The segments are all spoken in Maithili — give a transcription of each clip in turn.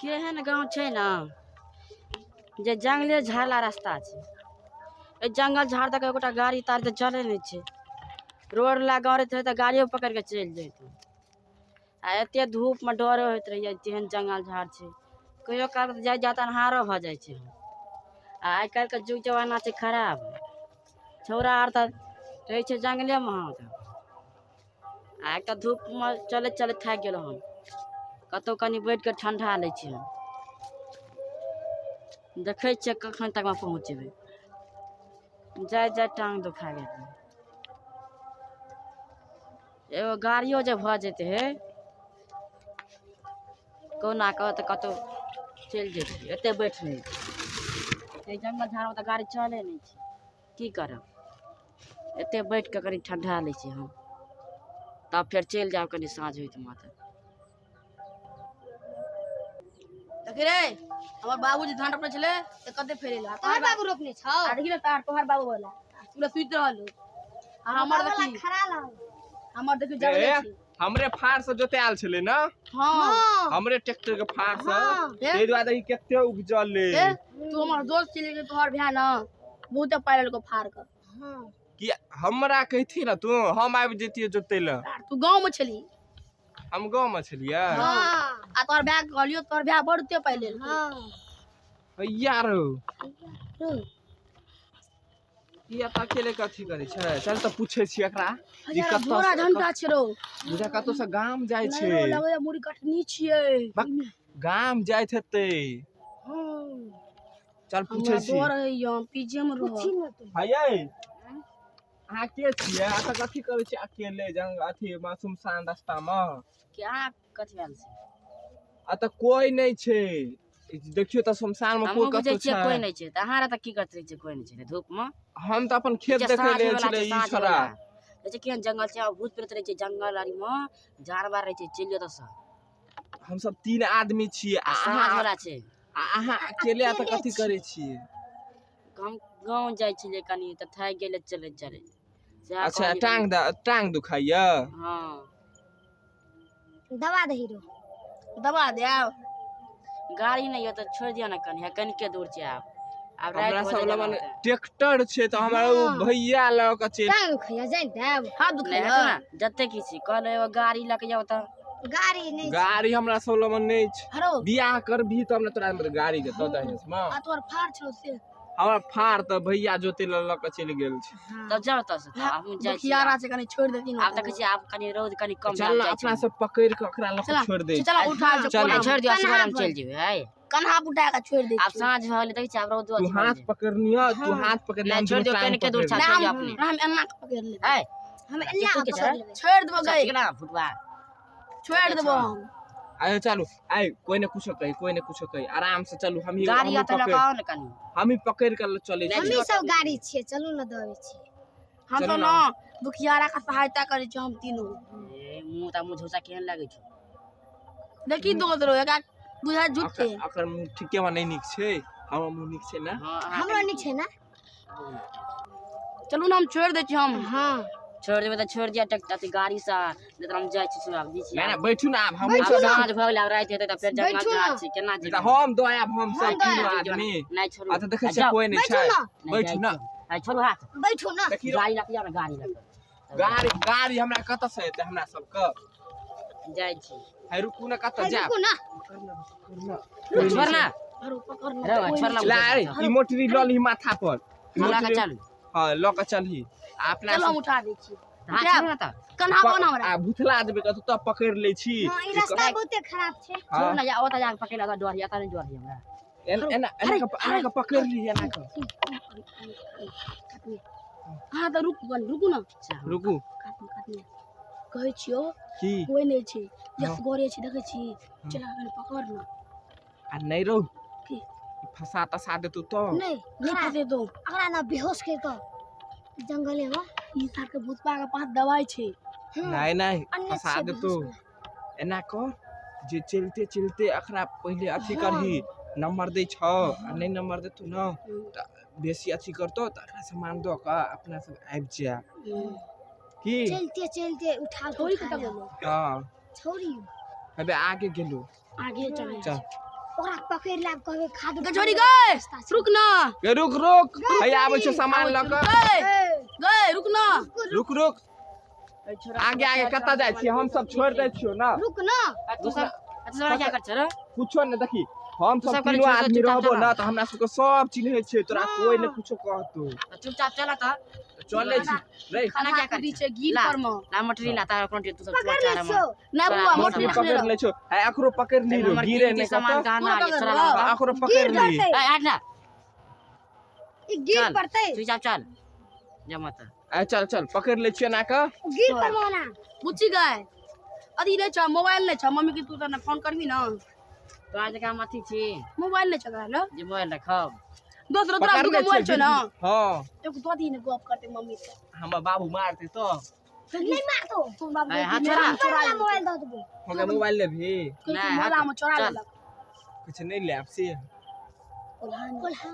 केहन गाँव छै ने जे जङ्गले झाड़ला रास्ता छै। एहि जङ्गल झाड़ दऽ कऽ एकोटा गाड़ी ताड़ी तऽ चलै नहि छै। रोड लए गाँव रहितै तऽ गाड़ियो पकड़ि कऽ चलि जैतहुँ। आ एते धूपमे डरो होइत रहैए, तेहन जङ्गल झाड़ छै। कहियो काल तऽ जाइत जाइत अन्हारो भऽ जाइ छै। आ आइ काल्हिके युग जमाना छै खराब, छौड़ा आर तऽ रहै छै जङ्गलेमे। आ एकटा धूपमे चलैत चलैत थाकि गेलहुँ हम, कतहु कनि बैठि कऽ ठण्डा लै छी हम। देखै छियै कखन तकमे पहुँचबै। जाइत जाइत टाङ्ग दुखा गेल। एगो गाड़ियो जे भऽ जेतै हे कहुना कऽ तऽ कतहु चलि जैतियै। एते बैठ नहि एहि जङ्गल झाड़मे तऽ गाड़ी चलै नहि छै। की करब, एते बैठ कऽ कनि ठण्डा लै छी हम, तब फेर चलि जायब कनि साँझ होइतमे। तऽ देखी रे, हमर बाबूजी धान रोपने छलै तऽ कते फेर एलै। तोहर बाबू रोपने छौ? आ देखी ने तार तोहर बाबू वाला पूरा सुति रहल हो। आ हमर देखी खड़ा रहल, हमर देखी जगले छै। हमरे फार से जोतायल छलै ने? हाँ, हमरे ट्रैक्टर के फार से, ताहि दुआरे देखी कते उपजल। तू हमर दोस्त छलै कि तोहर भाय ने बहुते पाइ लेलको फार के। कि हमरा कहती ने तू, हम आबि जैतियै जोतै लए। तू गाँव में छली? हम गाँव में छलियै। आ तोहर भाय के कहलियो, तोहर भाय बड़ ते पाइ लेलको। यार ई एतऽ अकेले कथी करै छै? चल तऽ पूछै छियै एकरा जे कतऽ झोरा झंटा छै रो। बुझा कतौ से गाम जाइ छै। लगैया मुड़ी कटनी छियै। गाम जाइत हेतै। चल पूछै छी। डर होइया, पीछे मे रह। भाई अहाँ के छियै? एतऽ कथी करै छियै अकेले जंग अथी सुनसान रास्ता मे? कि अहाँ कथी आयल छै? एतऽ कोइ नहि छै, देखियौ तऽ सुनसान मे कोइ हमहूँ बुझै कतौ छियै कोइ छै? नहि छै। तऽ अहाँ तऽ की करैत रहै छियै? कोइ नहि छै धूपमे। हम तऽ अपन खेत देखै लए गेल छलै। ई छोड़ा देखै छियै केहन जंगल छै, भूत प्रेत रहै छै जंगल आरीमे, जानवर रहै छै। चलि जाउ एतऽसँ। हमसब तीन आदमी छियै आ साँझ वाला छै। आ अहाँ अकेले एतऽ कथी करै छियै? हम गाँव जाइ छलियै कनि तऽ थाकि गेलै चलैत चलैत। अच्छा, टांग टांग दुखाइया? हाँ। दबा दही रो। दबा देब। गाड़ी नहि यऽ तऽ छोड़ि दिअ ने कनि, कनिके दूर छै। आब आब हमरा सब लग ट्रैक्टर छै तऽ हमरा ओ भैया लऽ कऽ चलि। टांग दुखाइया जानि देब? हाथ दुखाइया। जते की छी कहल एगो गाड़ी लऽ के जाउ तऽ। गाड़ी नहि, गाड़ी हमरा सब लग नहि छै। बियाह करबही तब ने तोरा गाड़ी देतौ दहेज मे। आ तोहर फार छौ से? हमर फार तऽ भैया जोते लऽ कऽ चलि गेल छै। तब जाउ एतऽसँ। तऽ हमहूँ जाइ छी। दुखियारा छै, कनि छोड़ि देथिन। आब देखै छियै, आब कनि रौद कनि कम। चल ने, अपना सब पकड़ि कऽ ओकरा लऽ कऽ छोड़ि दै। चल उठा। चल छोड़ि दियौ, असगर हम चलि जेबै। है कन्हा पर उठा कऽ छोड़ि दै। आब साँझ भऽ गेलै, देखै छियै आब रौद। तू हाथ पकड़नियो, तू हाथ पकड़। नहि, छोड़ि दियौ, कनिके दूर छै। हम एना कऽ पकड़ि लेबै। है हम एना कऽ पकड़ि लेबै। छोड़ि देबो गई, फुटबा छोड़ि देबो हम। आयो चलू, आइ कोई ने कुछो कही, कोई ने कुछो कही, आराम से चलू। हम ही गाड़ी एतऽ लऽ कऽ आउ ने कनि। हम ही पकड़ के चलै छी। हमही सब गाड़ी छियै, चलू ने दबै छी। हम चलू सब ने। ने दुखियारा के सहायता करै छी हम तीनू। ए मुँह तऽ मुँह झौसा केहन लागै छौ? देखी दोस्त रो, एकरा बुझाइ झूठे। ओकर मुँह ठीके मे नहि नीक छै, हमर मुँह नीक छै ने? हाँ, हमरो नीक छै ने? चलू ने, हम छोड़ि दै छी हम। हाँ, छोड़ि देबै तऽ छोड़ि दिअ अथी गाड़ीसँ, नहि तऽ हम जाइ छी। सुनाब दै छी। नहि नहि, बैठू ने आब हम। आब साँझ भऽ गेलै, आब राति हेतै तऽ फेर जंगल झाड़ छै, केना जेबै? हम दऽ आयब, हम सब तीनू आदमी। नहि, छोड़ू। आ तऽ देखै छियै कोइ नहि छै। बैठू ने। छोड़ू हाथ। बैठू ने। देखी, गाड़ी लऽ कऽ जाउ ने, गाड़ी लऽ कऽ। गाड़ी गाड़ी हमरा कतऽ से एतै हमरा सबके? जाइ छी। है रुकू ने, कतऽ जायब? रुकू ने। छोड़ ना। पकड़ रे छोड़ ना। ला रे, ई मोटरी लऽ ली माथा पर। लऽ कऽ चलू। हाँ, लऽ कऽ चलही आ अपना। चलो, हम उठा दै छी। हाथ छोड़ ना तऽ। कन्हा पर हमरा। आ भुतला देबै कतौ तऽ पकड़ि लै छी। हाँ, ई रास्ता बहुते खराब छै। छोड़ ना, जा ओतऽ जाके पकड़ि लऽ, डर एतऽ नहि डर हमरा। एना एना एना कऽ, एना कऽ पकड़ि ली, एना कऽ। अहाँ तऽ रुकू कनि, रुकू ने। रुकू। काटनी काटनी कहै छियौ। की? कोइ नहि छै, जसगरे छै, देखै छी। चल कनि पकड़ ने। आ नहि रौ। की? फंसा तसा देतौ तऽ? नहि। नहि फंसेतौ। ओकरा ने बेहोश करि कऽ जंगले मे। ई सारके भूतपा के पास दवाइ छै। नहि नहि, अन्य फंसा छै देतौ। बेहोश। एना कर जे चलिते चलिते एकरा पहिले अथी करही, नंबर दै छौ आ नहि नंबर देतौ ने तऽ बेसी अथी करतौ तऽ एकरा सामान दऽ कऽ अपना सब आबि जायब की। चलते चलते उठा छोड़ी कतऽ गेलो? हाँ। छोड़ी। हेबे आगे गेलू। आगे चल। चल। ओकरा पकड़ लाब कहबे खाद गे छोरी गए रुक ना। गे रुक रुक, हैया आबै छौ सामान लऽ कऽ। गए गए रुक ना। रुक रुक, आगे आगे कतऽ जाइ छियै? हम सब छोड़ि दै छियौ ना। रुक ना। तू सब क्या कर छ रे? कुछो नहि, देखी हम तू सब सब कनि तीनों छोड़ि दे, आदमी चुपचाप रहबो चला। ना तऽ हमरा सबके सब चिन्है छै, तोरा कोई नहि कुछो कहतौ। तऽ चुपचाप चला तऽ। चलै छी रे। खाना क्या कर दी छै गिर ला, पर में। ला मटरी ला तारा कोन तू सब पकड़ चोर ले चारा छौ। ना बुआ तोरा मोटरी मोटरी रखने पकड़ रह। लै छौ, है एकरो पकड़ ली रो, हमर गिरे कीमती नहि सामान कतऽ। गहना पूरा ये पकड़ छोरा लो। ला। एकरो पकड़ गिर ली। पड़तै। ए हट ना। ई गिर चल। पड़तै। चुपचाप चल जमा तऽ। आ चल चल पकड़ लै छियै ना कऽ। गिर पर मोना। बुच्ची गए अथी नहि छ, मोबाइल नहि छ मम्मी के, तू तऽ फोन करबी ना। तोरा जकाँ हम अथी छी मोबाइल नहि छ तोरा लग? जे मोबाइल रखब। दोस्त रो, तोरा पकड़ दूगो लै मोबाइल छियै छौ ना? हँ। एगो दऽ दी ने, गप करते मम्मी से। हमर बाबू मारतै तऽ। नहीं मारतो। तू बाबू ए, हाथ मेला छोड़ा। में चोरा वाला लेलक। मोबाइल दऽ देबो। हमरा मोबाइल लेबही? नहि, मेला में चोरा चल। लेलक। किछु नहि लेब से। कोल्हा।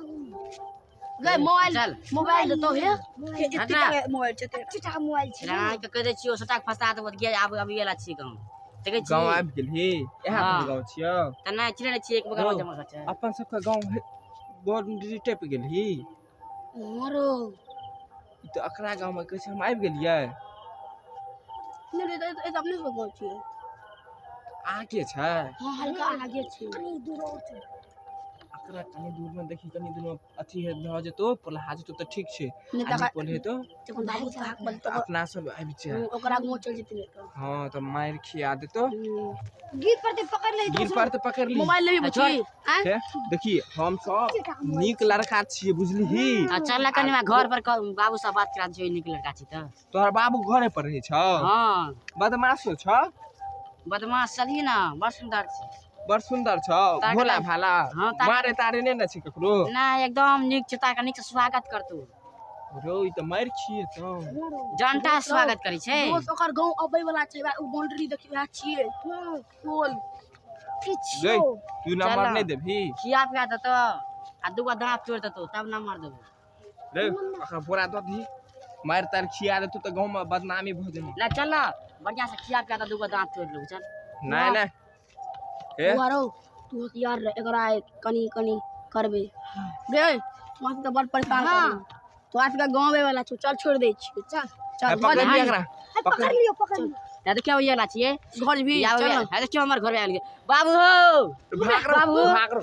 गए मोबाइल चल। मोबाइल देतो हे मोबाइल। एते हट ना। टाका मोबाइल छै तेरा। चुटा मोबाइल छै। रानी के कहि दै छियौ सबटा के फंसा देबो तऽ आब अभी एला छी गाँव देखै छी। गाँव आबि गेलही? इएह हँ। अपन गाँव छियौ? तऽ नहि चिन्है नहि छियै एक बगल हौ। जमा छै। अपन सबके गाँव बाउंड्री टपि गेलही? हँ रो। ई तऽ अकरा गाँवमे कहै छै हम आबि गेलियै। नहि रे, ई तऽ अपने सबके गाँव छियै। आगे छै। हँ हल्का आगे छै। कनी दूर और छै। अकरा कनी दूरमे देखी, कनी दूरमे अथी हे भऽ जेतौ, पोलहा जेतौ तऽ ठीक छै। नहि आ तऽ नहि पोलहेतौ जखन बाबू के हाक तऽ बजतौ अपना सब आबि जाय। ओकरा गाँव चलि जेतै नहि तऽ। हँ तऽ मारि खिया देतौ। गिर पड़तै पकड़ ले। गिर पर तऽ पकड़ ली। मोबाइल लेबी बुच्ची? आँय? हे, देखी हम सब नीक लड़का छियै बुझलिही। आ चल ना कनी हमरा घर पर बाबू से बात करा दियौ, नीक लड़का छी तऽ। तोहर बाबू घरे पर रहै छौ? हँ। बदमाशो छौ? बदमाश चलही ना, बड़ सुन्दर छै। बड़ सुन्दर छौ। ताकि भोला भाला? हँ, मारे तारे नहि ने छै ककरो? नहि एकदम नीक छै, ताके नीक से स्वागत करतौ। रौ ई तऽ मारि खिएतौ। जनता स्वागत करै छै। दोस्त ओकर गाँव अबै वाला छै, वएह ओ बाउंड्री देखी वएह छियै पोल। गै तू नंबर चल। नहि देबही? खिया पिया देतौ आ दूगो दाँत तोड़ि देतौ तब नंबर देबौ। रे ओकरा बोरा दऽ दही, मारि तारि खिया देतौ तऽ गाँवमे बदनामी भऽ जेतौ। ना चल ना, बढ़िया से खिया पिया दे दूगो दाँत तोड़ि लेबौ चल। नहि नहि हे। बुआ रौ तू होशियार रह, एकरा कनी कनी करबे गे, तोरा सबके बड़ परेशान करबे। तोरा सबके गाँव आबै वाला छौ, चल छोड़ि दै छियै, चल चल हे, घर पकड़ ली जेबही। एकरा। पकड़ लियो पकड़ लियो। ना देखियौ ये ला छियै। घर जेबही? या चल ना। है देखियौ हमर घर आयल गेल बाबू हो। भाग रौ बाबू। भाग रौ।